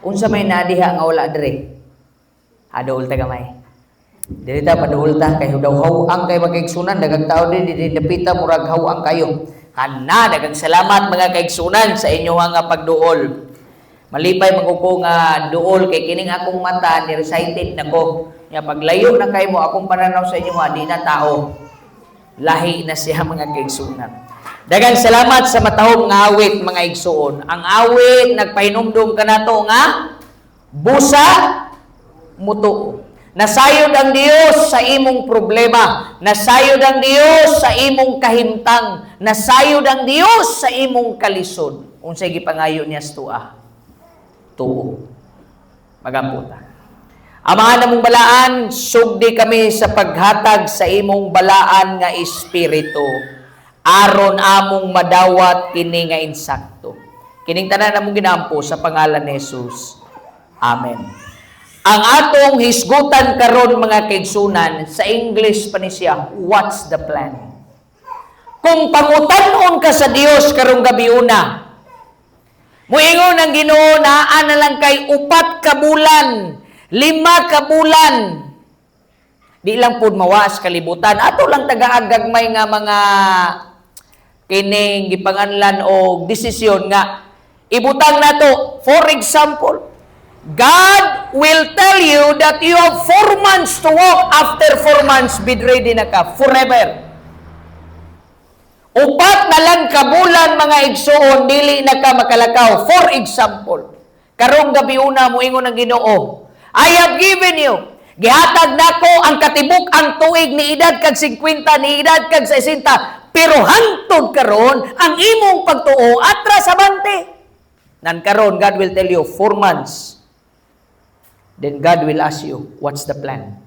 Unsa may nadiha nga wala diri? Aduol ta gamay. Dili ta paduol ta kay daw haw-ang kay magkaigsunan, daghang tao din di dapita, murag haw-ang kayo. Hana, daghang salamat, mga kaigsunan, sa inyo nga pagduol. Malipay man ko nga duol kay kining akong mata ni recited nako. Nya paglayo na kay mo akong pananaw sa inyo di na tao. Lahi na siya, mga kaigsunan. Daghang salamat sa matahom nga awit, mga igsuon. Ang awit nagpahinumdum kanato nga busa mutuo. Nasayod ang Dios sa imong problema. Nasayod ang Dios sa imong kahimtang. Nasayod ang Dios sa imong kalisod. Unsay gipangayo niya sa tua? Tuo. Magampo ta. Amahan namong balaan, sugdi kami sa paghatag sa imong balaan nga espiritu aron among madawat kini nga insakto. Kining tanan namong ginampo sa pangalan ni Jesus. Amen. Ang atong hisgutan karon, mga kaigsunan, sa English pa ni siya, "What's the plan?" Kung pangutan-on ka sa Dios karong gabi una, muingon ang Ginoo, naa na lang kay 4 ka bulan, 5 ka bulan. Di lang pud mawas kalibutan. Ato lang tagaag gagmay nga mga kining gipanganlan og desisyon nga ibutang nato. For example, God will tell you that you have 4 months to walk. After 4 months, be ready na ka forever. 4 na lang ka bulan, mga igsuon, dili na ka makalakaw. For example, karong gabi una moingon ang Ginoo, "I have given you. Gihatag nako ang katibuk ang tuig, ni edad kag 50, ni edad kag 60, pero hangtod karon ang imong pagtuo atras abante." Nan karon God will tell you 4 months. Then God will ask you, "What's the plan?"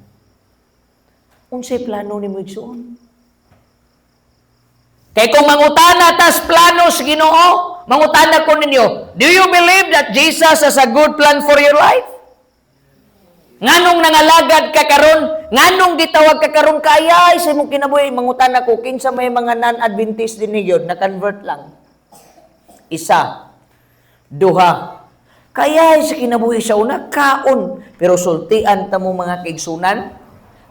Unsay plano nimo, igsuon? Kay kung mangutana tas plano sa Ginoo, mangutana ko ninyo, do you believe that Jesus has a good plan for your life? Nganong nangalagad ka karon? Nganong gitawag ka karon kaya sa imong kinabuhi? Mangutana ko, kinsa may mga non-Adventist din yun, na-convert lang? Isa, duha. Kaya sa kinabuhi sa una, kaon. Pero sultian ta mo, mga kaigsunan,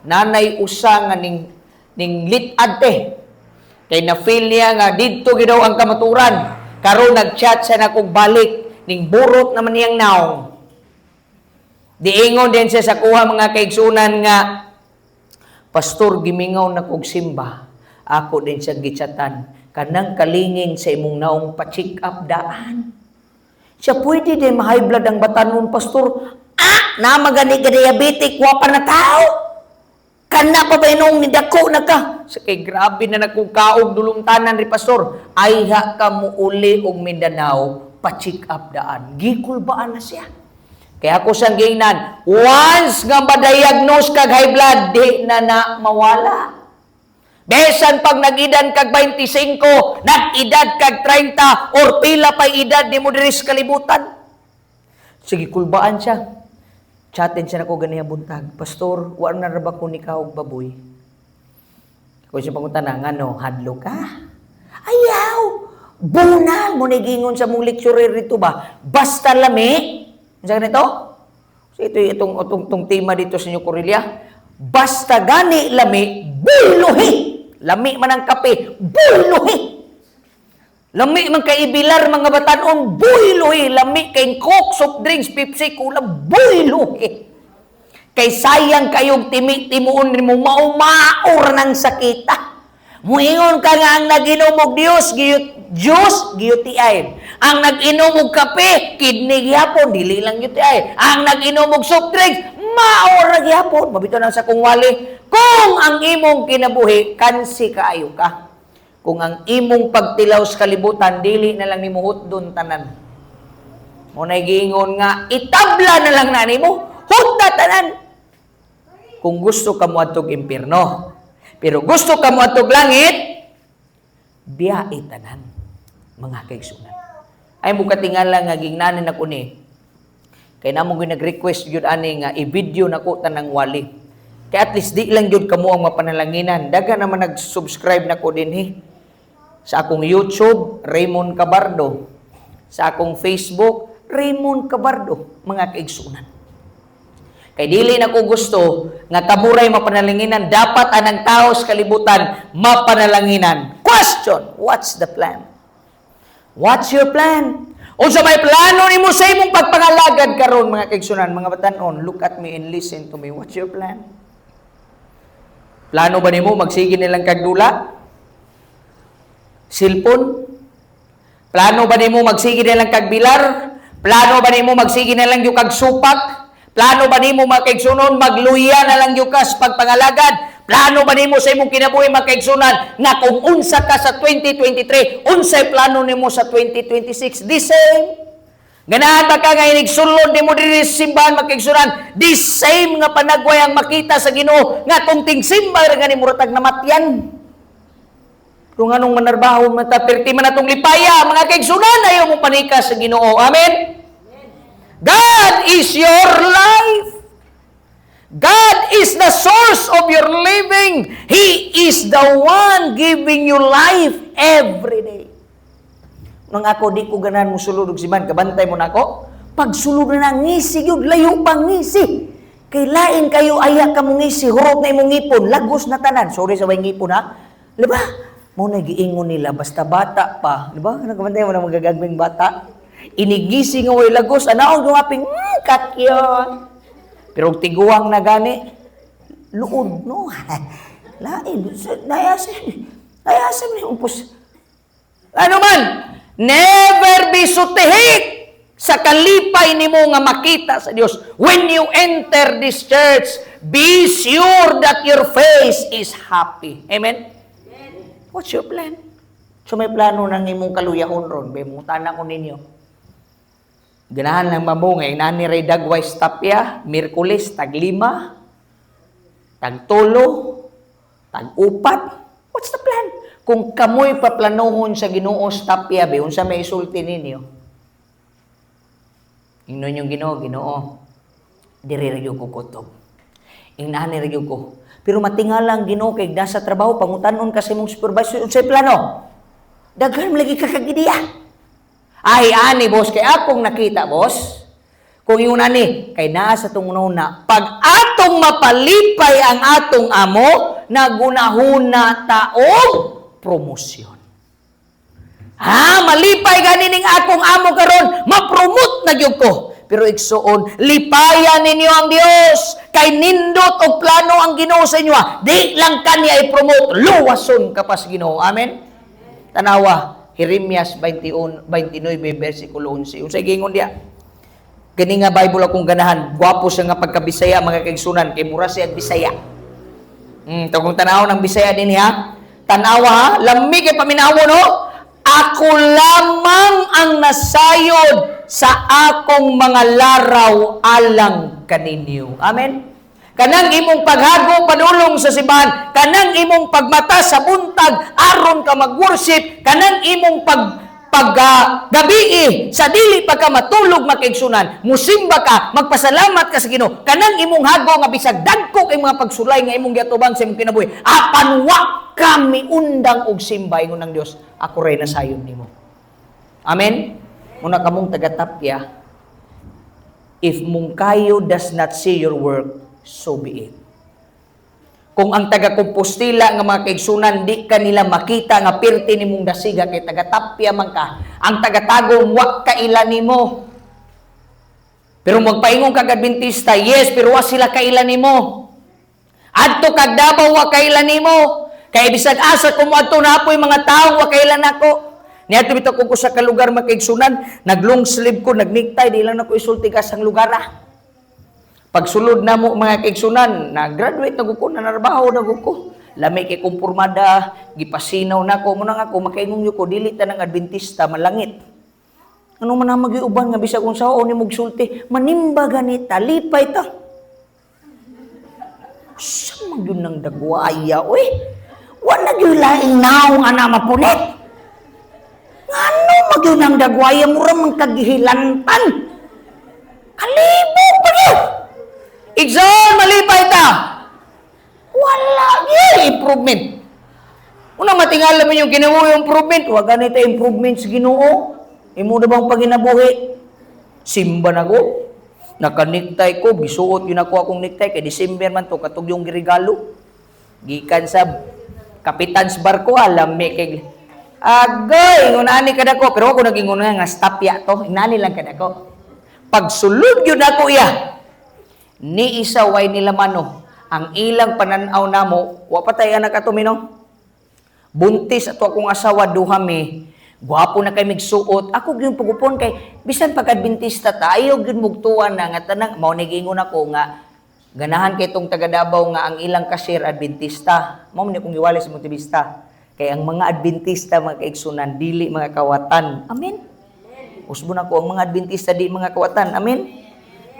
nanay usa nga ning lit-ad te. Kay na-feel niya nga didto gid daw ang kamaturan. Karon nag-chat siya na kog balik ning burot naman niyang naong. Diingon din siya sa kuha, mga kaigsunan, nga, "Pastor, gimingaw na kog simba." Ako din siya gichatan. "Kanang kalingin sa imong naong, pa-check up daan." Siya, "Pwede din ma-high blood ang batanon, Pastor." Ah, na magani ka diabetic, wa pa na tao. Kana pa ba inong nidako na ka? Sa kay grabe na nagkukaog dulumtanan ri, Pastor. "Ayha ka muuli og Mindanao, pa-check up daan." Gikulbaan na siya. Kaya ako siyang giingnan, once nga ma-diagnose kag high blood, di na na mawala. Besan pag nag-edad kag 25, nag-edad kag 30, or pila pa'y edad di mo diri sa kalibutan. Sige, kulbaan siya. Chatin siya nako ganiha buntag. "Pastor, wa na ra ba ko ni kaog baboy?" Ako siya pangutana, "Ngano, hadlo ka?" "Ayaw! Bunal mo ni gingon sa mong lecturer rito ba? Basta lami." Unsa ganito? So ito itong tema dito sa inyo, Corelia. Basta gani lami, buluhi. Lami man ang kape, buluhi. Lami man kay ibilar, mga batanon, buyluhi. Lami kay Coke, soft drinks, Pepsi, Cola, buyluhi. Kay sayang kayong timi-timuon nimo, maumaor ng sakita. Muingon ka nga ang nag-inom og Diyos, giyut, juice, gi-UTI. Ang nag-inom og kape, kidney gihapon, dili lang UTI. Ang nag-inom og soft drinks, maor ra gihapon. Mabito nang sa kong wali, kung ang imong kinabuhi, kansi kaayo ka. Kung ang imong pagtilaw sa kalibutan, dili na lang nimo hutdon tanan. Mo na giingon nga, itabla na lang na nimo, hutda tanan. Kung gusto ka moadtog impierno, pero gusto ka moadtog langit, biyae tanan, mga kaigsunan. Ay mo katingala nga gingnanin ako ni. Kay namo gyud nag-request gyud ani nga i-video nako tanang wali. Kay at least di lang gyud kamo ang mapanalanginan. Daga naman nag-subscribe nako dinhi. Sa akong YouTube, Raymond Cabardo. Sa akong Facebook, Raymond Cabardo, mga kaigsunan. Kay dili na ko gusto nga kamuray mapanalanginan, dapat anang tao sa kalibutan mapanalanginan. Question, what's the plan? What's your plan? Unsa may plano nimo sa imong pagpangalagad karon, mga kaigsunan, mga batanon? Look at me and listen to me. What's your plan? Plano ba nimo magsige nilang kag dula? Cellphone? Plano ba nimo magsige nilang kag bilar? Plano ba nimo magsige nilang yung kag supak? Plano ba nimo, mga kaigsunon, magluya na lang yung kas pagpangalagad? Plano ba nimo sa imong kinabuhi, mga kaigsunan, nga kung unsa ka sa 2023, unsay plano nimo sa 2026? The same. Ganahan ba ka nga inigsulod nimo diri sa simbahan, mga kaigsunan? The same nga panagway ang makita sa Ginoo nga kung tingsimba ra gani muratag namatyan. Kung anong manarbaho man ta, perti man atong lipaya, mga kaigsunan, ayaw mo panika sa Ginoo. Amen? God is your life. God is the source of your living. He is the one giving you life every day. Nang ako di ko ganahan mo sulod og simbahan, kabantay mo nako. Pag sulod na ngisi yun, layo pa ngisi. Kay lain kayo aya ka mo ngisi, hurot na imong ngipon, lagos na tanan. Sorry sa way ngipon ha. Di ba? Mo na giingon nila basta bata pa, di ba? Nakabantay mo na magagagbing bata. Inigisi nga way lagos, anaog yung aping, kakyon. Pero og tiguang na gani, luod no. Lain, nayasa, nayasa mo umpos. Ano man, never be sutihik sa kalipay nimo nga makita sa Dios. When you enter this church, be sure that your face is happy. Amen? What's your plan? So may plano ng imong kaluyahon ron, be mutana ko ninyo. Ganahan lang mamo nga inani ray dagway sa tapya, Miyerkules tag 5, tag 3, tag 4. What's the plan? Kung kamoy paplanuhon sa Ginoo sa tapya, be unsa may isulti ninyo? Ingnon yung Ginoo, "Ginoo, diri ra gyud ko kutob. Inani ra gyud ko." Pero matingala ang Ginoo kay nasa trabaho, pangutanon ka sa imong supervisor, unsay plano? Daghan man lagi ka kag ideya. Ay, ani boss, kay akong nakita, boss. Kung yung ani, kay naa sa tong una, pag atong mapalipay ang atong amo, nagunahuna taong promosyon. Ha, malipay gani ning akong amo karon, ma-promote na gyud ko. Pero igsuon, lipayan ninyo ang Dios kay nindot og plano ang Ginoo sa inyo. Di lang kaniya i-promote, luwason ka pa sa Ginoo. Amen. Tanawa, Jeremias 21, 29 versikulo 11. Unsay giingon diya? Kini nga Bible akong ganahan, gwapo siya nga pagkabisaya, mga kaigsunan, kay mura siya Bisaya. Kung tanaw ng Bisaya din ha. Tanawa ha, lami kay paminawo no. "Ako lamang ang nasayod sa akong mga laraw alang kaninyo." Amen. Kanang imong paghago padulong sa simbahan, kanang imong pagmata sa buntag aron ka mag-worship, kanang imong pag pag gabii sa dili pa ka matulog, makaigsunan, musimba ka, magpasalamat ka sa Ginoo, kanang imong hago nga bisag dagko kay mga pagsulay nga imong giatubang sa imong kinabuhi, apan wa ka miundang og simba, ingon ng Dios, "Ako ray nasayon nimo." Amen. Muna kamong taga-Tapya, if Moncayo does not see your work, so be it. Kung ang taga Compostela nga mga kaigsunan di ka nila makita nga pirti nimong dasiga kay taga Tapya man ka, ang taga Tagum wa kaila nimo. Pero magpaingon kag Adventista, yes, pero wa sila kaila nimo. Adto kag Davao, wa kaila nimo. Kay bisag asa ko moadto, napoy mga tawo wa kaila nako. Niadto bitaw ko sa kalugar, mga kaigsunan, nag long sleeve ko, nag necktie, di lang nako isulti ka sang lugar ah. Pagsulod na mo, mga kaigsunan, na-graduate na ko, nanarbaho na ko. Lami kay kumpurmada, gipasinaw na ko, muna nga ako, makaingon ko, dili ta ng Adventista, malangit. Ano man ang magiuban nga bisag kung sao ni mugsulti, manimba ganita, lipay ta. Sa man yun ng dagwaya, uy. Wala gyud laing naong ana mapunit. Ngano magyud ng dagwaya, mura man kagihilantan. Kalibog pa gyud. Igsoon, malipay ta. Wala gyud improvement. Una matingala mo yung ginawa yung improvement, wa ganito improvement sa Ginoo. Imo na bang paginabuhi? Simba na ko. Naka-necktie ko, gisuot yun ako akong necktie kay December man to, katog yung giregalo. Gikan sa kapitan sa barko, alam me kay Agay, ngunani kada ko, pero ako naging nga stapya to, inani lang kada ko. Pagsulod yun ako iya, ni isa way nila mano, ang ilang pananaw namo, wa pa tay anak ato mino. Buntis ato akong asawa, duha mi. Gwapo na kay migsuot. Ako gyud pagupon kay bisan pag Adventista ta, ayaw gyud mugtuan na nga tanang mao ni giingon ako nga ganahan kay tong taga Davao nga ang ilang cashier Adventista. Mao man ni akong giwali sa Montevista. Kay ang mga Adventista, mga kaigsunan, dili mga kawatan. Amen. Usbon ako ang mga Adventista di mga kawatan. Amen.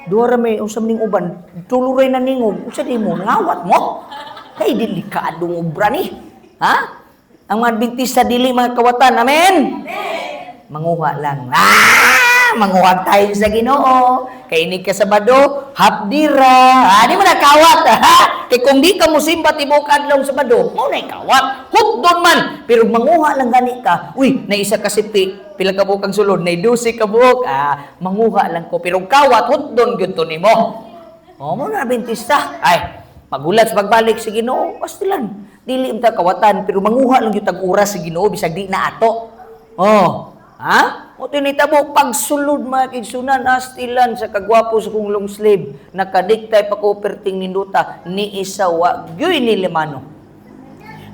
Duha ra may unsa man ning uban, tulo ray naningog. Unsa di mo ngawat mo? Kay delikadong obra ni. Ha? Ang mga Adventista dili mga kawatan. Amen. Manguha lang. Ah, manguha tayo sa Ginoo. Kay inig ka Sabado, hapdira. Ah, di mo na kawat. Ha? Kay kung di ka musimba tibuok adlaw Sabado, mo na kawat. Hutdon man, pero manguha lang gani ka. Uy, na isa ka sipi, pila ka buok ang sulod, na 12 ka buok. Ah, manguha lang ko, pero kawat hutdon gyud to nimo. Oh, mo na Adventista. Ay, magulat sa pagbalik sa Ginoo, pastilan. Dili unta kawatan, pero manguha lang gyud tag oras sa Ginoo bisag di na ato. Oh, ha? Mo tinitabo pagsulod, mga kaigsunan, astilan sa kagwapo sa kong long sleeve, naka-necktie pa ko perting ninduta, ni isa wa gyuy ni limano.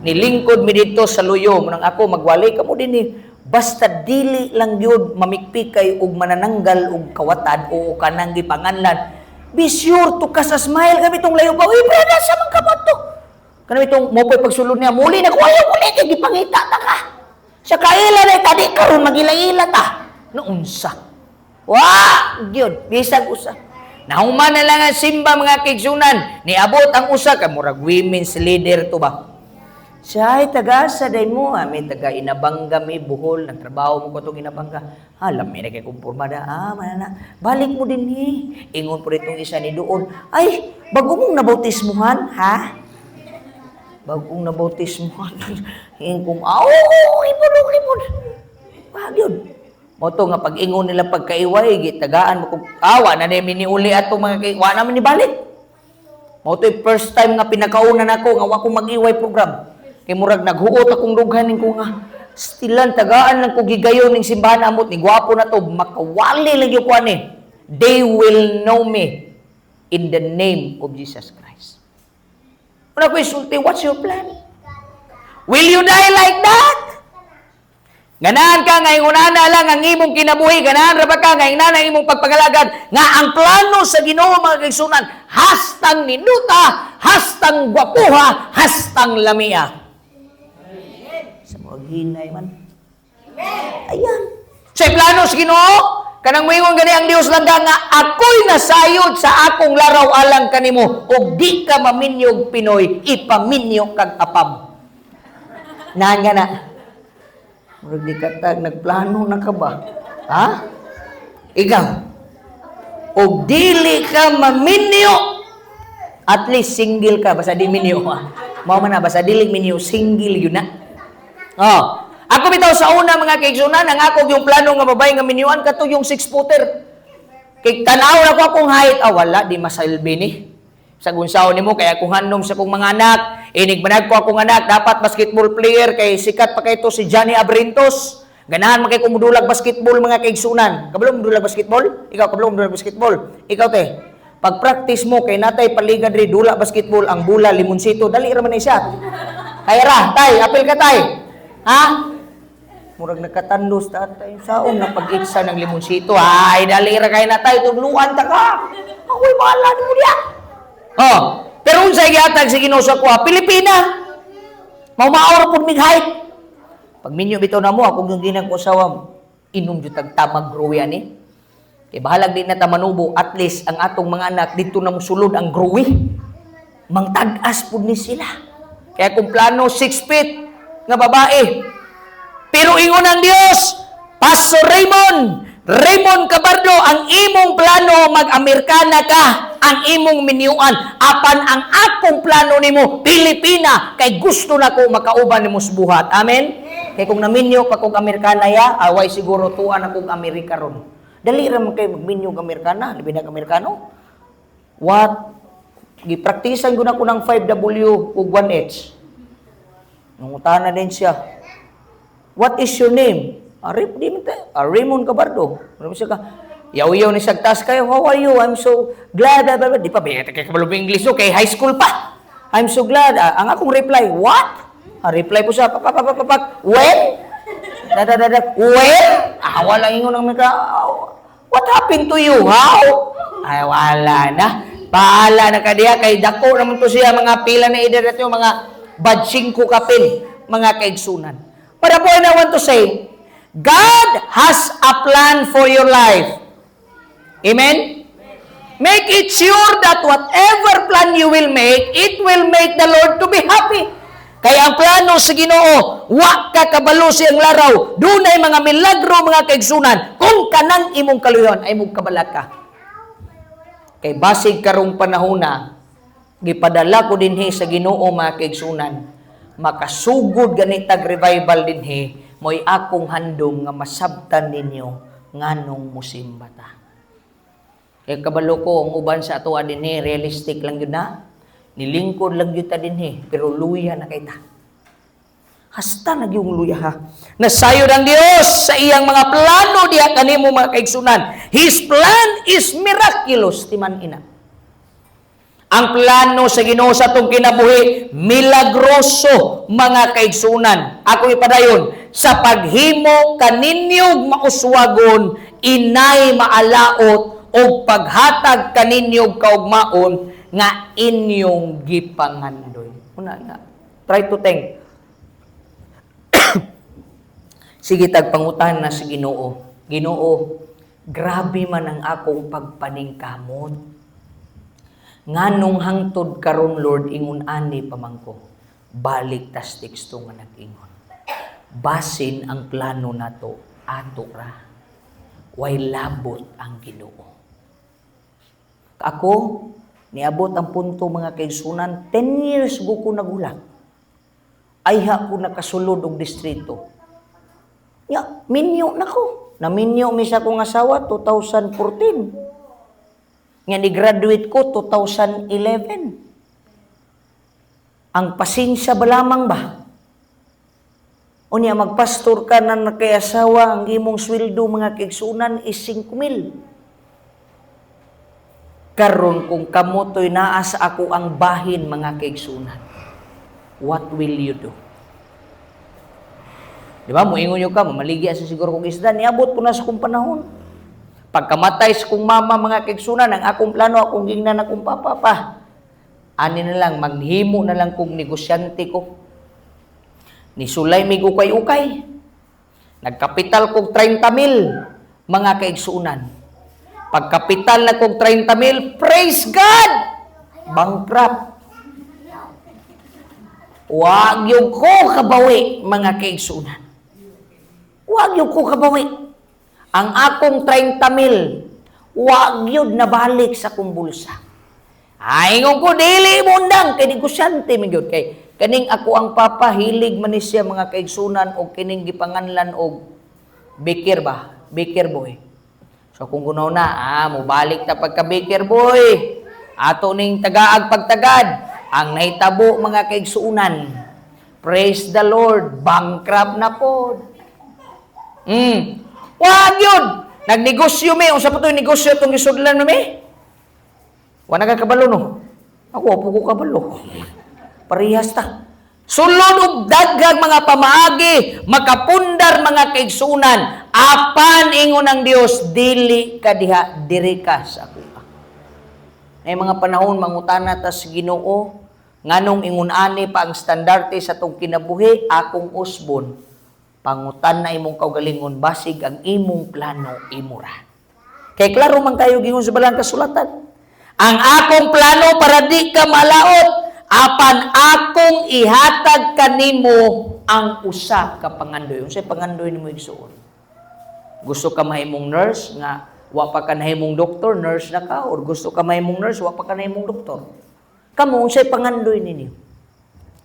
Nilingkod mi dito sa luyo, munang ako magwali kamo dinhi. Basta dili lang gyud mamikpikay og manananggal og kawatan o kanang gipanganlan. Be sure to cast a smile kami itong layo pa. Uy, brother, sa man ka ba to? Kanang itong mo po'y pagsulod niya, muli na ko, ayaw muli, kay gipangita ta ka. Sa kaila na, tadi karon magila-ila ta. Noonsa. Wa, gyud, bisag usa. Nahuman na lang ang simba, mga kaigsunan. Niabot ang usa ka murag women's leader to ba? Siya ay taga sa day mo, ah, may taga Inabanga may Bohol, nagtrabaho mo ko itong Inabanga. Alam may na kay kumpurmada, ah, manana, balik mo din ni. Ingon po itong isa ni doon, ay, bago mong nabautismuhan, ha? Bagong nabautismuhan. Ingon kong, ah, oo, ibon, ibon. Wag yun. Mo to nga pag-ingon nila pagkaiway, gitagaan mo kung awa na ni uli ato mga kay, wa naman ni balik. Mo to first time nga pinakauna nako nga wa ko mag-iway program. Kay murag naghuot akong dughan ning ko nga stilan tagaan lang ko gigayon ning simbahan amot ni gwapo na to makawali lang gyud ko ani. They will know me in the name of Jesus Christ. Una ko isulti, what's your plan? Will you die like that? Ganahan ka nga ingunana lang ang imong kinabuhi, ganahan ra ba ka nga ingana ang imong pagpangalagad nga ang plano sa Ginoo, mga kaigsunan, hastang ninduta, hastang gwapuha, hastang lamia. Sa mga hinay man. Ayan. Sa plano sa Ginoo, kanang moingon gani ang Dios lang nga ako'y nasayod sa akong laraw alang kanimo ug di ka maminyog Pinoy, ipaminyo kag apam. Naan nga na. Murag di ka tag, nagplano na ka ba? Ha? Ikaw. Og dili ka maminyo, at least single ka, basta di minyo. Ha? Mao man na, basta dili minyo, single yun na. Oh. Ako bitaw sa una, mga kaigsunan, ang ako yung plano nga babae nga minyuan kato yung 6-footer. Kay tanaw na ko akong height, ah, wala, di masalbi ni. Sa gunsaw nimo kay akong handom sa akong mga anak, inig manag ko akong anak, dapat basketball player kay sikat pa kay to si Johnny Abarrientos. Ganahan man kay kumudulag basketball, mga kaigsunan. Kabalo mudulag basketball? Ikaw, kabalo mudulag basketball? Ikaw, te. Pag practice mo kay natay paligan diri dula basketball, ang bula limonsito, dali ra man ni siya. Kaya ra, tay, apil ka, tay. Ha? Murag nagkatandos tatay. Saon na pag-iksa ng limonsito? Ay, dali ra kay na tay, tudluan ta ka. Ako'y bahala mo diya. Oh, pero unsay gihatag sa Ginoo sa kuha? Pilipina. Mao ra pud mig height. Pag minyo bitaw na mo, akong yung ginang ko asawa, inom jud tag tamag growy ani. Kay bahalag di na ta manubo, at least ang atong mga anak dito na mosulod ang growy. Mangtag-as pud ni sila. Kaya kung plano 6 feet nga babae. Pero ingon ang Dios, Pastor Raymond, Raymond Cabardo, ang imong plano mag-Amerikana ka, ang imong minyuan, apan ang akong plano nimo Pilipina, kay gusto na ko makauban nimo sa buhat. Amen. Kay kung naminyo pa kog Amerikana ya, away siguro tuan akong Amerika ron. Dali ra man kay magminyo og Amerikana, labi na Amerikano. What? Gipraktisan ko na ko ng 5W ug 1H. Nangutana din siya. "What is your name?" Arif, di man ta. Raymond Cabardo. Ano siya ka? Yaw-yaw ni sagtas kayo. "How are you? I'm so glad." Blah, blah, blah. Di pa, ba, kay kabalo English, okay, high school pa. "I'm so glad." Ah, ang akong reply, "What?" Ah, reply po siya, pak, pak, pak, pak, pak. "When?" Da, da, da, da. "When?" Ah, wala ingon ang mika. "What happened to you? How?" Ay, wala na. Paala na kadiya kay dako naman to siya, mga pila na edad at yung mga bad 5 kapin, mga kaigsunan. But the point I want to say, God has a plan for your life. Amen? Make it sure that whatever plan you will make, it will make the Lord to be happy. Kaya ang plano sa Ginoo, wa ka kabalo siyang laraw. Dunay mga milagro, mga kaigsunan. Kung kanang imong kaluyon ay mong kabalaka. Kay basig karong panahon na, gipadala ko dinhi sa Ginoo, mga kaigsunan, makasugod ganitag revival dinhi, mo'y akong handom nga masabtan ninyo nganong musimba ta. Kay kabalo ko ang uban sa ato dinhi, realistic lang yun na. Nilingkod lang yun ta dinhi, pero luya na kay ta. Hasta na yung luya ha. Nasayod ang Dios sa iyang mga plano diha kanimo, mga kaigsunan. His plan is miraculous, timan ina. Ang plano sa Ginoo sa atong kinabuhi, milagroso, mga kaigsunan. Ako ipadayon sa paghimo kaninyog mauswagon, inay maalaot og paghatag kaninyog kaugmaon nga inyong gipangandoy. Una nga. Try to think. Sige tag pangutan na si Ginoo. "Ginoo, grabe man ang akong pagpaningkamot. Nganong hangtod karon, Lord, ingon ani pa man ko?" Balik tas teksto nga nag-ingon. Basin ang plano nato ato ra. Way labot ang Ginoo. Ako, niabot ang punto, mga kaigsunan, 10 years go ko nagulat. Ayha ko nakasulod og distrito. Ya, minyo na ko. Naminyo mi sa akong asawa 2014. Nga ni-graduate ko 2011. Ang pasensya ba lamang ba? Unya magpastor ka na nakay-asawa, ang imong sweldo, mga kaigsunan, is 5 mil. Karon kung kamo to'y naa sa ako ang bahin, mga kaigsunan, what will you do? Di ba? Muingon nyo ka, mamaligya sa siguro kong isda, niabot ko na sa kong panahon. Pagkamatay sa kong mama, mga kaigsunan, ang akong plano, akong gingnan akong papa pa. Ani na lang, maghimo na lang kong negosyante ko. Nisulay mig ukay-ukay. Nagkapital kog 30 mil, mga kaigsunan. Pagkapital na kog 30 mil, praise God! Bankrupt. Wag yung ko kabawi, mga kaigsunan. Wag yung ko kabawi. Ang akong 30 mil, wag yun nabalik sa kong bulsa. Ay, ingon ko, dili mo undang, kay negosyante man gyud. Kay kaning ako ang papa, hilig man ni siya, mga kaigsunan, og kining gipanganlan og baker ba? Baker boy. So kung gunaw na, mubalik ta pagka baker boy. Ato ning tagaag pagtagad. Ang nahitabo, mga kaigsunan, praise the Lord, bankrupt na pod. Wag yun. Nagnegosyo mi. Unsa pa to'y negosyo itong gisudlan mi? Wala ka kabalo, no? Ako, opo ko kabalo. Parehas ta. Sulod og daghang mga pamaagi, makapundar, mga kaigsunan, apan ingon ang Dios, dili ka diha, diri ka sa ako. May mga panahon mangutana ta sa Ginoo, nganong ingon ani pa ang standarte sa atong kinabuhi? Akong usbon, pangutan na imong kaugalingon, basig ang imong plano imo ra. Kay klaro man kayo gingon sa balang kasulatan. Ang akong plano para di ka malaot, apan akong ihatag kanimo ang usa ka pangandoy. Unsay pangandoy nimo, igsuon? Gusto ka mahimong nurse nga wa pa ka nahimong doktor, nurse na ka, or gusto ka mahimong nurse, wa pa ka nahimong doktor? Kamo, unsay pangandoy ninyo?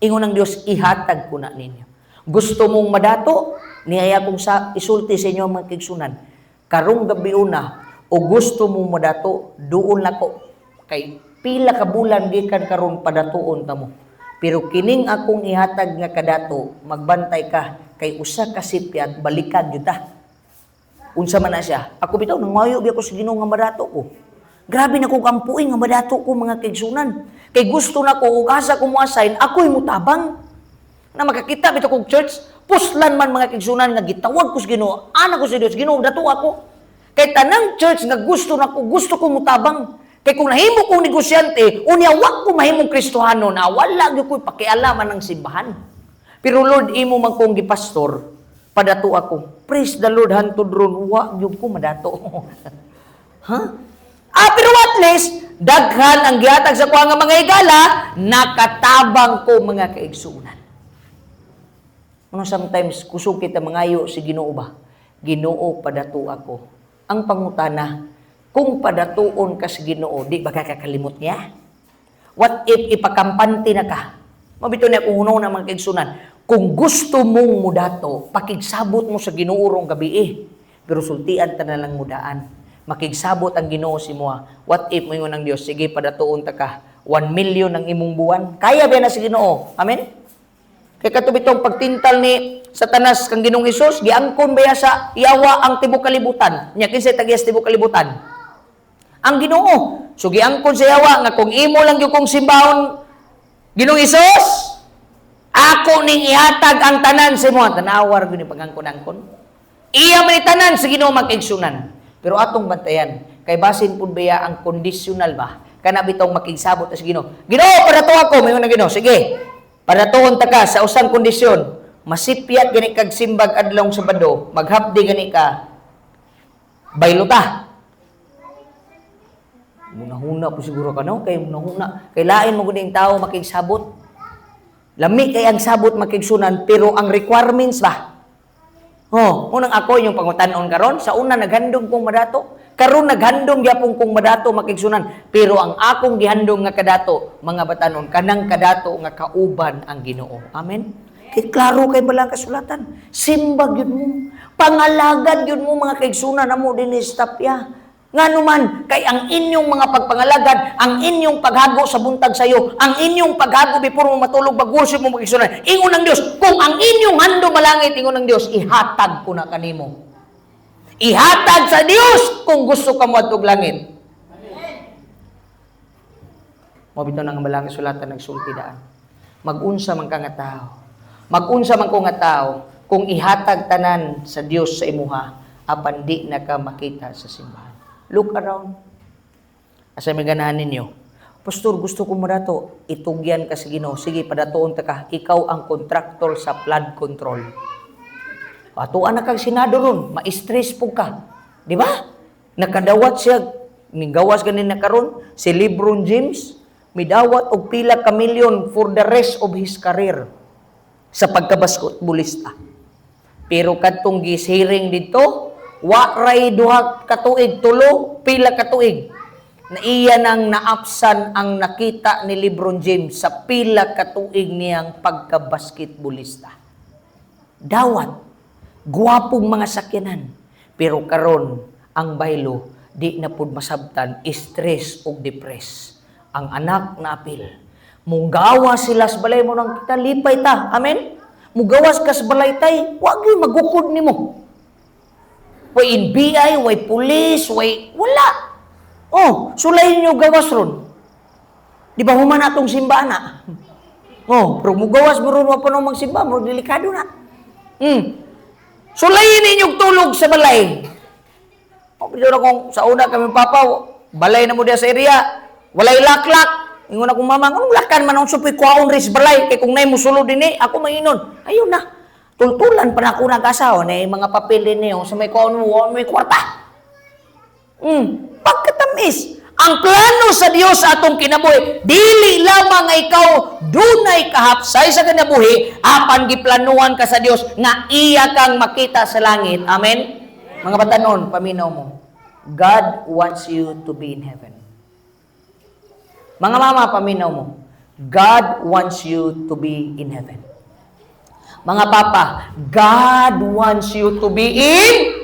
Ingon ang Dios, ihatag ko na ninyo. Gusto mong madato, niyaya kong sa isulti sa inyo, mga kaigsunan. Karong gabi una, o gusto mo modato, duol nako kay pila ka bulan gikan karon padatuon ta mo. Pero kining akong ihatag nga kadato, magbantay ka kay usa ka sipyat, balikan gyud ta. Unsa man na siya? Ako bitaw nangayo biya ko sa Ginoo nga madato ko. Grabe na kog ampuin nga madato ko, mga kaigsunan. Kay gusto na ko ug asa ko mo-assign, ako'y mutabang. Na makakita bitaw kog church, puslan man, mga kaigsunan, nga gitawag ko sa Ginoo, ana ko sa Dios, "Ginoo, dato ako." Kay tanang church nga gusto na ko, gusto ko mutabang. Kay kung nahimo kong negosyante, unya wa ko mahimong Kristohano na wala gyud ko'y pakialaman ng simbahan. Pero Lord, imo man kong gipastor, padato ako. Praise the Lord, hantod ron, wa gyud ko madato. Ha? Ah, pero at least, daghan ang gihatag sa kuha nga mga higala, nakatabang ko, mga kaigsunan. Ano, sometimes, kusog kita mangayo si Ginoo ba? "Ginoo, padato ako." Ang pangutana, kung padatuon ka sa Ginoo, di ba ka kakalimot niya? What if ipakampante na ka? Mao bitaw niya kung hunaw na, mga kaigsunan. Kung gusto mong mudato, pakigsabot mo sa Ginoo rong gabi eh. Pero sultian ta na lang mudaan. Makigsabot ang Ginoo sa imoha. What if moingon ang Dios, "Sige, padatuon ta ka. 1 million ang imong buwan"? Kaya ba na sa Ginoo? Amen? Kay kato bitong pagtintal ni Satanas kang Ginoong Hesus, giangkon ba sa yawa ang tibok kalibutan? Nya kinsay tag-iya sa tibok kalibutan? Ang Ginoo. So giangkon sa yawa nga kung imo lang gyud kong simbahon, Ginoong Hesus, ako ning ihatag ang tanan sa imo. Tanawar gyud ni pagangkon-angkon. Iya man ni tanan sa Ginoo, makiigsunan. Pero atong bantayan, kay basin pud baya ang conditional ba? Kana bitong makigsabot sa Ginoo. "Ginoo, padato ako." Moingon ang Ginoo, "Sige. Padatuon ta ka sa usang kondisyon. Masipyat gani kag simbag adlong Sabado, maghapdi gani ka. Baylo ta." Munahuna po siguro ka, no? Kay munahuna. Kay lain mo gud ang tao makigsabot. Lami kay ang sabot, makigsunan, pero ang requirements ba? Oh, unang ako yung pangutanon karon, sa una naghandom kong madato. Karon naghandom gyapon kong madato, makigsunan, pero ang akong gihandom nga kadato, mga batanon, kanang kadato nga kauban ang Ginoo. Amen. Kay klaro kay balang kasulatan. Simba gyud mo. Pangalagad gyud mo, mga kaigsunan, amo din istapya. Ngano man, kay ang inyong mga pagpangalagad, ang inyong paghago sa buntag sayo, ang inyong paghago before mo matulog, mag-worship mo, makigsunan. Ingon ng Dios, kung ang inyong handom malangit, ingon ng Dios, ihatag ko na kanimo. Ihatag sa Dios kung gusto ka mo adtog langit. Mao bitaw nang balang sulatan nagsulti daan. Mag-unsa man ka nga tao. Mag-unsa man ko nga tao kung ihatag tanan sa Dios sa imuha apan di na ka makita sa simbahan. Look around. Asa may ganahan ninyo? "Pastor, gusto ko madato." Itugyan ka sa Ginoo. "Sige, padatuon ta ka. Ikaw ang kontraktor sa flood control." Atuan na kag Senado ron, ma-stress po ka. Di ba? Nakadawat siya, nigawas ganin na karon si LeBron James, midawat og pila ka milyon for the rest of his career sa pagkabasketbolista. Pero kadtong gisiring dito, wa ray duha ka tuig, tulo, pila ka tuig na iya nang naapsan ang nakita ni LeBron James sa pila ka tuig niyang pagkabasketbolista. Dawat, guwapong mga sakyanan. Pero karon ang baylo, di na pud masabtan, stress ug depress. Ang anak na apil. Mugawa sila sa balay mo nang kita lipay ta. Amen? Mugawas ka sa balay tay, wag gyud magukod nimo. Way NBI, way police, way wala. Oh, sulayin niyo gawas ron. Di ba human atong simba na? Oh, pero mugawas mo ron, wa pa nung magsimba, mo delikado na. Sulayin ninyong tulog sa balay. Oh, pero kung sa una kami papa, balay na mo diya sa area, walay laklak. Ingon akong mama, "Anong lakan man ang supoy kwaon ris balay kay kung nay musulod dinhi, ako mainon." Ayun na. Tultulan pa na ako nag-asawa na mga papel din niyo sa may kwaon mo, wa may kwarta. Pagkatamis. Ang plano sa Dios sa atong kinabuhi, dili lamang nga ikaw dunay kahapsay sa kinabuhi, apan giplanuhan ka sa Dios nga iya kang makita sa langit. Amen? Mga batanon, paminaw mo. God wants you to be in heaven. Mga mama, paminaw mo. God wants you to be in heaven. Mga papa, God wants you to be in heaven.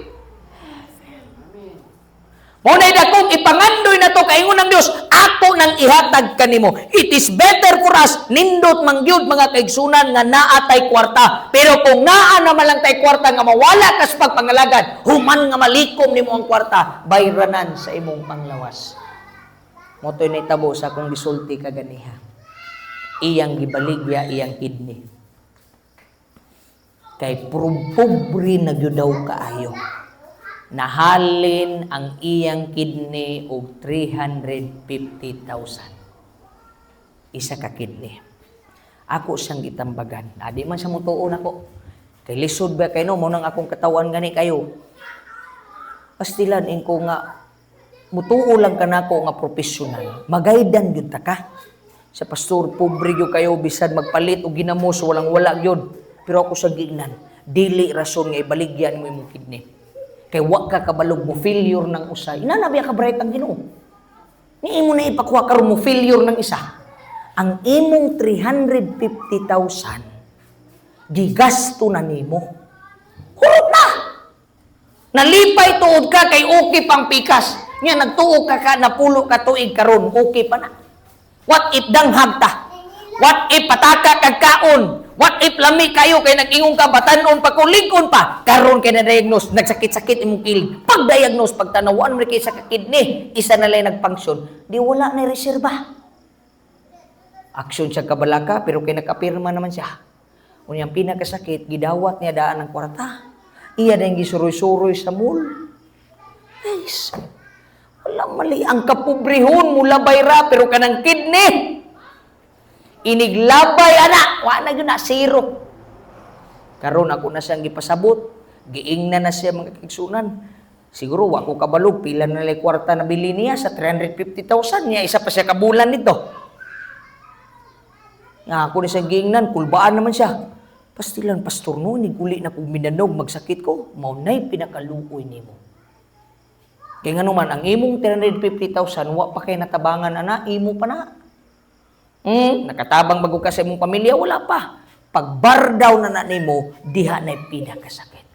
Mao nay dakong ipangandoy na to, kaingon ng Dios, ako nang ihatag kanimo. It is better for us, nindot man gyud, mga kaigsunan, nga naa tay kwarta. Pero kung naa na man lang tay kwarta nga mawala kas pagpangalagad, human nga malikom nimo ang kwarta, bayranan sa imong panglawas. Mao to'y nahitabo sa akong gisulti kaganiha. Iyang gibaligya iyang kidney. Kay pobre na gyud daw kaayo. Nahalin ang iyang kidney og 350,000. Isa ka kidney. Ako siyang gitambagan. Adi man siya mutuon ako. Kay lisod ba kay no, mao nang akong katawan gani kayo. Pastilan ko nga mutuo lang kanako nga profesional. Magaydan gyud ta ka. Sa pastor, pobre gyud kayo bisan magpalit og ginamos, walang wala gyud. Pero ako sa giingnan, dili rason nga ibaligyan mo imong kidney. Kay wa ka kabalog mo failure ng usa. Inana biya ka bright ang Ginoo. Ni imo na ipakuha karon mo failure ng isa. Ang imong 350,000 gigasto na nimo. Hurot na. Nalipay tuod ka kay okay pang pikas. Nya nagtuo ka ka napulo ka tuig karon, okay pa na. What if danghag ta? What if pataka kag kaon? What if lami kayo kay nag-ingon ka batanon pa ko lig-on pa? Karon kay na-diagnose, nagsakit-sakit imong kilid. Pag-diagnose, pagtanawan mo kay sa kidney, isa na lang nag-function. Di wala na reserba. Aksyon siya kabalaka pero kay nakapirma naman siya. Unyang pinakasakit, gidawat niya daan ng kwarta. Iya na yung gisuroy-suroy sa mall. Ay, wala mali. Ang kapobrehon mula bayra pero kanang kidney. Iniglabay ana, wa na gyud na zero. Karon ako na siyang gipasabot, giingna na siya, mga kaigsunan. Siguro wa ko kabalog pila na lang kwarta na bili niya sa 350,000 niya, isa pa siya kabulan nito. Nga ako ni siyang giingnan, kulbaan naman siya. "Pastilan, pastor, no, niguli na kong minanog, magsakit ko." Mao na'y pinakaluoy nimo. Kaya nga naman, ang imong 350,000, wa pa kay natabangan ana, imo pa na. Nakatabang bago ka sa imong pamilya, wala pa. Pagbardaw na na nimo, diha na'y pinakasakit.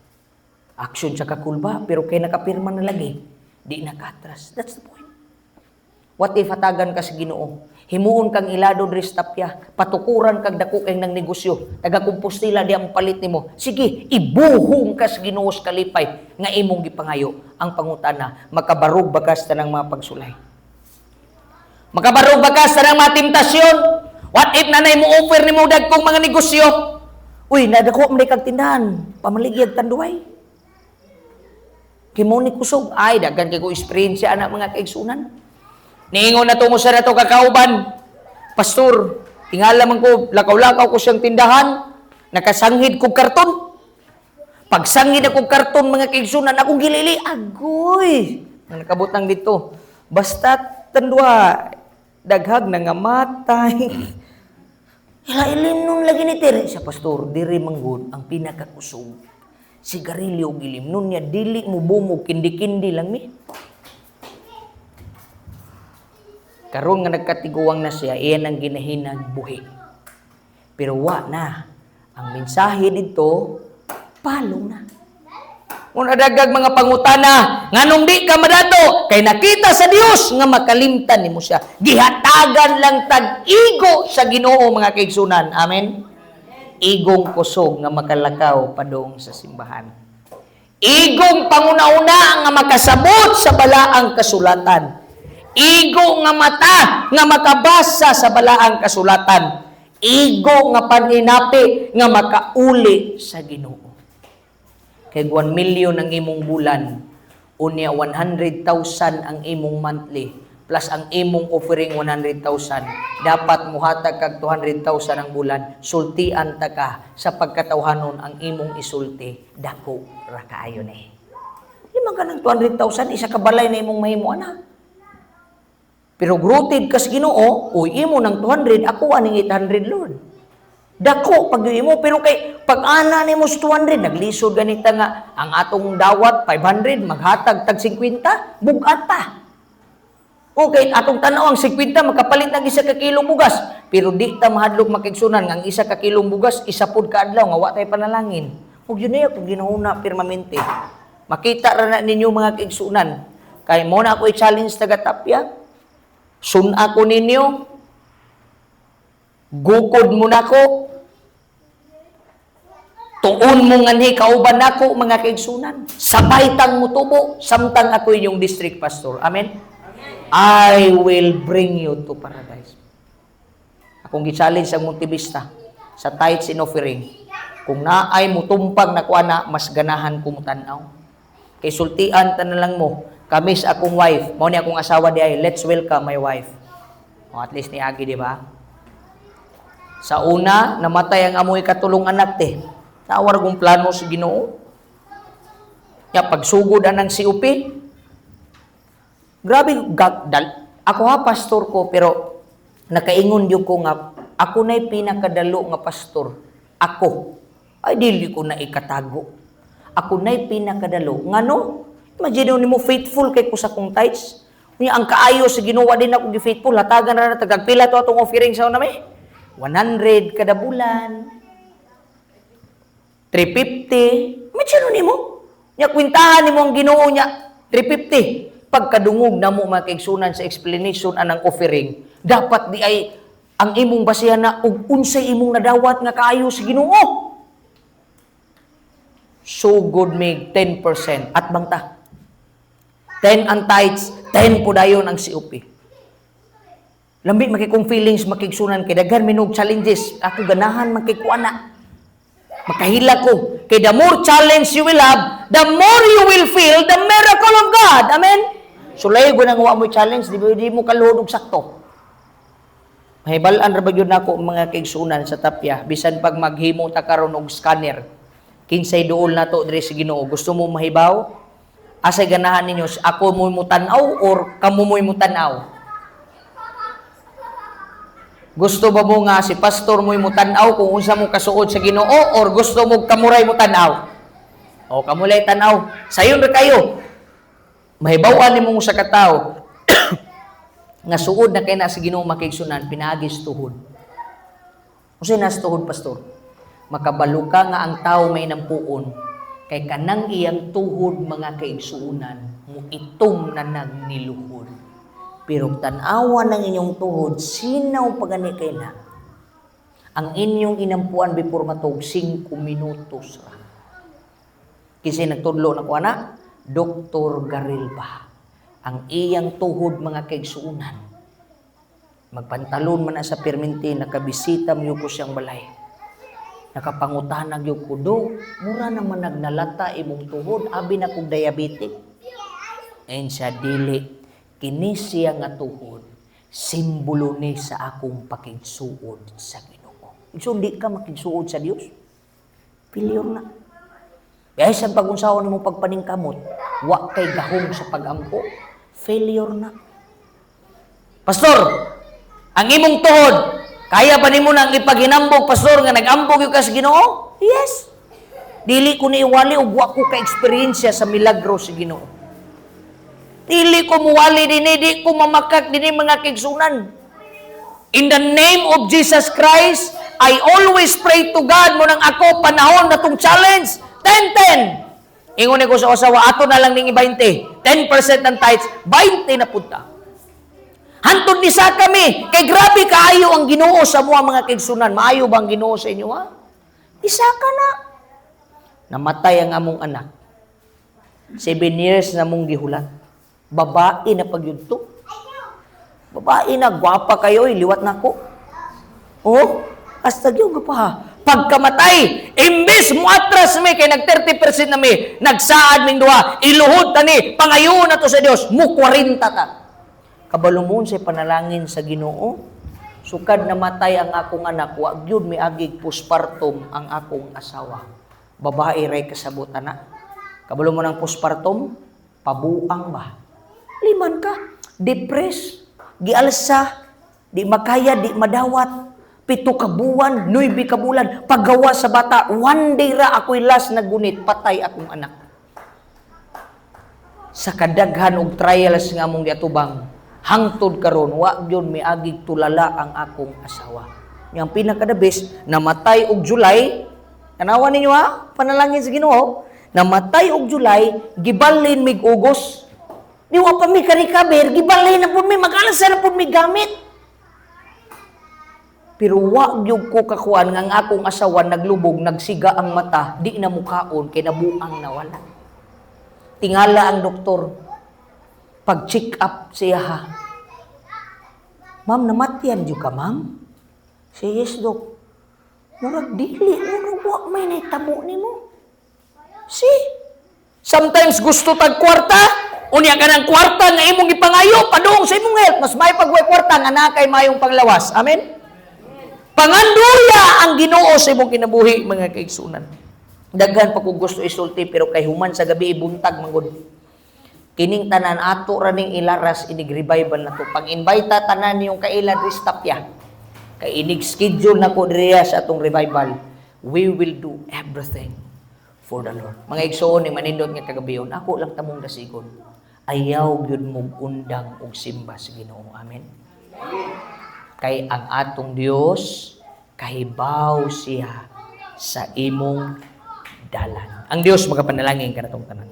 Aksyon siya kakulba, pero kay nakapirma na lagi, di nakatras. That's the point. What if hatagan ka sa Ginoo? Himuon kang ilado diri sa tapya, patukuran kag dako kay ng negosyo, taga Compostela di ang palit nimo. Sige, ibuhong ka sa Ginoo sa kalipay nga imong gipangayo. Ang pangutana, makabarog ba ka sa tanang mga pagsulay? Makabarog ba ka sa tanang mga temptasyon? What if nanay mo offer nimo dagkong mga negosyo? "Uy, nadako man kag tindahan, pamaligyag Tanduay." Kimo ni kusog, ay daghan kay ko eksperyensya ana, mga kaigsunan. Niingon na tungo sa nato kakauban, "Pastor, tingala man ko, lakaw-lakaw ko siyang tindahan, nakasanghid kog karton. Pagsangid akong karton, mga kaigsunan, akong gilili, agoy. Nga nakabutang dito. Basta Tanduay, daghag na nga matay." Ila ilim nun lagi ni Tere. Sa pastor, diri manggod ang pinakakusog. Sigarilyo gilim nun niya, dili mo bumog, kindi-kindi lang mi. Karon nga nagkatiguang na siya, iyan ang ginahinag buhi. Pero wa na. Ang mensahe dito, palong na. Kung adagag mga pangutana, nganong di ka madato, kay nakita sa Dios nga makalimtan nimo siya. Gihatagan lang tag igo sa Ginoo, mga kaigsunan. Amen. Igong kusog nga makalakaw padung sa simbahan. Igong panguna-una nga makasabot sa balaang kasulatan. Igo nga mata nga makabasa sa balaang kasulatan. Igo nga paninapi nga makauli sa Ginoo. Kay 1 million ang imong bulan, unya 100,000 ang imong monthly, plus ang imong offering 100,000, dapat muhatag kag 200,000 ang bulan, sultian ta ka sa pagkatawhanon ang imong isulti, dako ra kaayo ni. Di man ka ng 200,000, isa ka balay na imong mahimo ana. Pero rooted kas Ginoo, uy, imo ng 200, ako aning 800, Lord. Dako pag imo, pero kay pag ana nimo sa 200, naglisod ganita nga ang atong dawat 500, maghatag tag 50, bugat pa. Okay, atong tanaw ang 50 makapalit ng isa ka kilong bugas, pero di ta mahadlok makigsunan nga ang isa ka kilong bugas isa pud ka adlaw nga wa tay panalangin. Ug yun na kung ginahuna pirmamente. Makita ra na ninyo, mga kaigsunan. Kay mo na ako i-challenge taga Tapia. Sun ako ninyo. Gukod mo nako. Tuon mo nganhi kauban nako, mga kaigsunan. Sabay tang mutubo samtang ako inyong district pastor. Amen. I will bring you to paradise. Akong gi-challenge ang Montevista sa tithes and offering. Kung naay mutumpag na kuana, mas ganahan ko mutan-aw. Kay sultian ta na lang mo, kami sa akong wife, mao ni akong asawa di ay, let's welcome my wife. O, at least niagi, di ba? Sa una, namatay ang amoy katulong anak te. Tawar kong plano sa Ginoo. Ya pagsugod anang COP. Grabe ako ha, pastor ko, pero nakaingon gyud ko nga ako na'y pinakadalo nga pastor. Ako. Ay, dili ko na ikatago. Ako na'y pinakadalo. Ngano? Imagine nimo, faithful kay ko sa kong tithes. Unya ang kaayo sa Ginoo din ako gi-faithful. Hatagan ra na tagag pila to atong offering sa una may. 100 kada bulan. 350. Imagine nimo. Nya kwintahan nimo ang Ginoo nya 350. Pagkadungog namo, mga kaigsunan, sa explanation anang offering, dapat di ay ang imong basihan na ug unsay imong nadawat nga kaayo sa Ginoo. Sugod mig 10% at bangta. 10 ang tithes, 10 po dayon ang COP. Lambi makikong feelings makigsunan kay daghan minog challenges. Ako ganahan man kay kuana. Makahila ko. Kay the more challenge you will have, the more you will feel the miracle of God. Amen? Sulay ko nang wa mo challenge, di mo kaluhod og sakto. Mahibal-an ra ba gyud nako, mga kaigsunan sa Tapia, bisan pag maghimo ta karon og scanner. Kinsay duol nato diri sa Ginoo. Gusto mo mahibaw? Asay ganahan ninyo, ako mo'y mutan-aw or kamo mo'y mutan-aw? Gusto ba mo nga si pastor mo'y mutan-aw kung unsa mo kasuod sa Ginoo or gusto mo kamuray mo tan-aw? O kamulay tan-aw. Sayon ra kayo. Mahibaw-an nimo sa katawo nga suod na kay na sa Ginoo, makigsunan, pinaagi sa tuhod. Unsay nas tuhod, pastor? Makabalo ka nga ang tao may nampuon kay kanang iyang tuhod, mga kaigsuunan, mo itom na nagniluhod. Pero tan-awa ng inyong tuhod, sinaw pa gani kay na. Ang inyong inampuan before matug, 5 minutos ra. Kasi nagtudlo na ko ana, Dr. Garilba. Ang iyang tuhod, mga kaigsuunan. Magpantalon man na sa perminti, nakabisita mo ko siyang balay. Nakapangutanag yung ko, "Dok, mura naman nagnalata imong tuhod, abi na kong diabetic." And siya, "Dili, kini siya nga tuhod, simbolo ni sa akong pakigsuod sa Ginoo." So, di ka makigsuod sa Dios. Failure na. Kaya sa pag-unsaon nimo pagpaningkamot, wa kay gahom sa pagampo, failure na. Pastor, ang imong tuhod, kaya ba nimo nang ipaghinambog, pastor, nga nag-ambog yung ka sa Ginoo? Yes. Dili ko ni iwali og wa ko ka-eksperyensya sa milagro sa Ginoo. Dili ko muwali dinhi, di ko mamakak dinhi, mga kaigsunan. In the name of Jesus Christ, I always pray to God mo nang ako panahon na tong challenge, 10-10. Ingon ko sa asawa, ato na lang ning 20. 10% ng tithes, 20 na punta. Hantod ni sa kami, kay grabe kaayo ang Ginoo sa mga mga kaigsunan. Maayo ba ang Ginoo sa inyo, ha? Isa ka na. Namatay ang among anak. 7 years na mong gihulat. Babae na pagyudto. Babae na, gwapa kayo, eh, liwat na ko. Oh, hasta gyud pa. Pagkamatay, imbes mo atras mi kay nag 30% na mi, nagsaad ming duha, iluhod tani, pangayon na to sa Dios, mo 40 ta. Kabalo mo sa panalangin sa Ginoo, sukad namatay ang akong anak, wa gyud miagig postpartum ang akong asawa. Babae ray kasabutan na. Kabalo mo ng postpartum, pabuang ba? Liman ka, depressed, gialsa, di makaya, di madawat. 7 ka buwan, 9 ka bulan, paggawa sa bata, one day ra ako'y last nagunit, patay akong anak. Sa kadaghan og trials nga among giatubang, hangtod karon wa gyud miagig tulala ang akong asawa. Yang pinaka the best, namatay og July, tanawa ninyo ha, panalangin sa Ginoo, namatay og July, gibalin mig August. Di wa pa mi ka-recover, gibalay na pud mi, mag-alsa na pud mi gamit. Pero wa gyud ko kakuan nga ang akong asawa naglubog, nagsiga ang mata, di na mukaon kay nabuang nawala. Tingala ang doktor. Pag check up siya ha. "Ma'am, namatyan jud ka, ma'am?" Say, "Yes, Dok." "Murag dili, murag wa may nahitabo nimo." See? Sometimes gusto tag kwarta, unya ka ng kwarta nga imong gipangayo, padung sa imong health, mas may pagway kwarta nga naa kay mayong panglawas. Amen? Pangandoya ang Ginoo sa imong kinabuhi, mga kaigsunan. Daghan pa ko gusto isulti, pero kay human sa gabi, buntag manggod. Kining tanan ato ra ning ilaras inig revival na to. Pag-invite tanan yung kaila diri sa Tapia. Kay inig schedule na ko diriya sa atong revival. We will do everything for the Lord. Mga igsoon ni manindot nga kagabion, ako lang tamong dasigon. Ayaw gyud mong undang og simba sa Ginoo. Amen. Kay ang atong Dios kahibaw siya sa imong dalan. Ang Dios magapanalangin kanatong tanan.